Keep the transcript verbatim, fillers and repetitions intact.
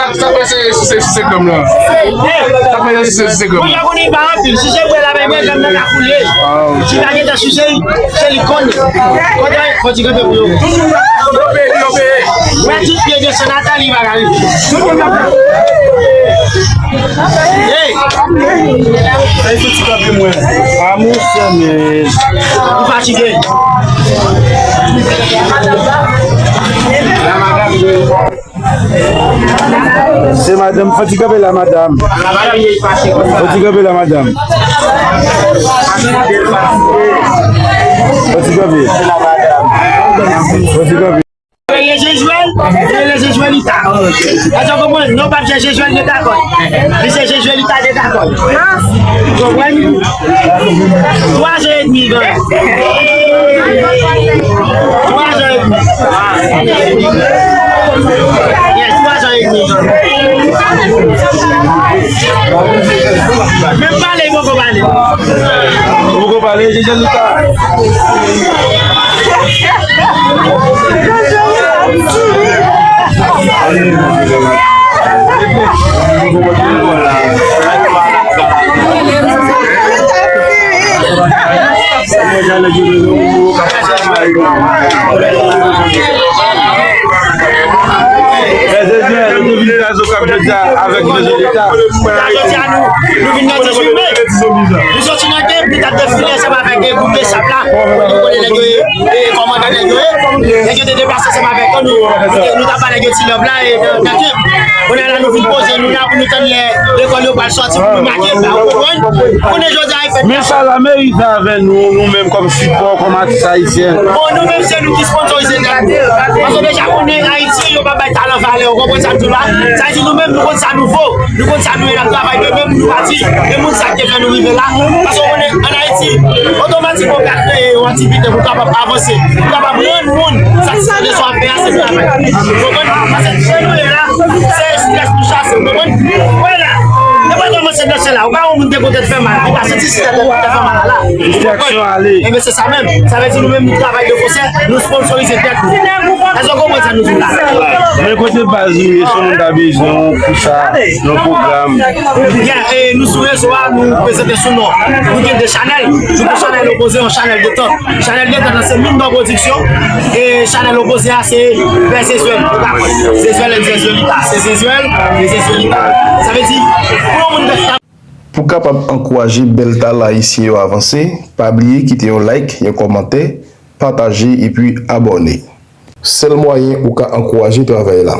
Sa fè se sise sise granm lan. Sa fè se sise sise granm lan. Mwen konnen pa anpil. Si se bwè la, men mwen granm nan ka koule. Si pa gentan sise, se li konnen. Kote fò ti kanpe pou yo. Yo peye, yo peye. Wè tout pye desann ata li pa ka rive. Hey! Sa e fouti kanpe mwen. Amou sè men. Ou fatige. Se madanm, fò ti kanpe la, madanm. Fò ti kanpe la, madanm. Fò ti kanpe. Fò ti kanpe. Rele Jejwèl, rele Jejwèlita. Èske w konprann? Non, pa Jejwèl de Dakòd. Li se Jejwèlita de Dakòd. Konprann? Twa zan edmi, gang. Twa zan edmi. Yes, twa zan edmi, gang. Menm pale, li poko pale. Ou poko pale, Jejwèlita. Jodi a, nou, nou vin nan dizuit me. Nou soti nan Kemp, nou t ap defile ansanm avèk, e, gwoup Besap la. Nou konnen nèg yo ye, e, kòmandan nèg yo ye. Nèg yo te deplase ansanm avèk nou. Nou te, nou t ap ba nèg yo ti love la, e, nan, nan Kemp. Kounye a la, nou vin poze, nou la pou nou tann lè lekòl yo pral sòti pou nou make, ba, ou konprann? Kounye jodi a, Men sa la meri fè avè nou, nou menm kòm sipò, kòm atis ayisyen. Bon, nou menm se nou ki sponsorize tèt nou. Paske deja konnen Ayiti, yo pa bay talan valè, ou konprann sa m di w la? Sa vle di nou menm, nou konn sa nou vo, nou konn sa nou ye, n ap travay de men pou nou pati. E moun sa ki te fè nou rive la. Paske ou konnen, ann Ayiti, otomatikman ou ka kreye yon aktivite pou w kapab avanse, pou w kapab rann moun satisfè de sa w ap fè a, se travay. Ou konprann? Paske se nou ye la, se estrès nou chase, ou konprann? Vwala. Depi w kòmanse danse la, ou pa wè yon moun te kontan fè mal, ou pa santi si tèt ou te fè mal la. Distraksyon ale. Enben, se sa menm. Sa vle di nou menm, nou travay de konsè, nou sponsorize tèt nou. Èske w konprann sa nou di w la? Men kote baz nou ye, si yon moun ta bezwen w pou sa, yon pwogram. Byen, e nou sou rezo a, nou prezante sou non. Nou gen de chanèl. Nou gen chanèl Opoze, yon chanèl detant. Chanèl detant lan se Mindò Pwodiksyon. E chanèl Opoze a se Pè Zezwèl. Ou ka konn. Zezwèl and Zezwèlita. Se Zezwèl e Zezwèlita. Sa vle di, pou yon moun Pou kapab ankouraje bèl talan ayisyen yo avanse, pa bliye kite yon like, yon kòmantè, pataje epi abòne. Sèl mwayen ou ka ankouraje travay la.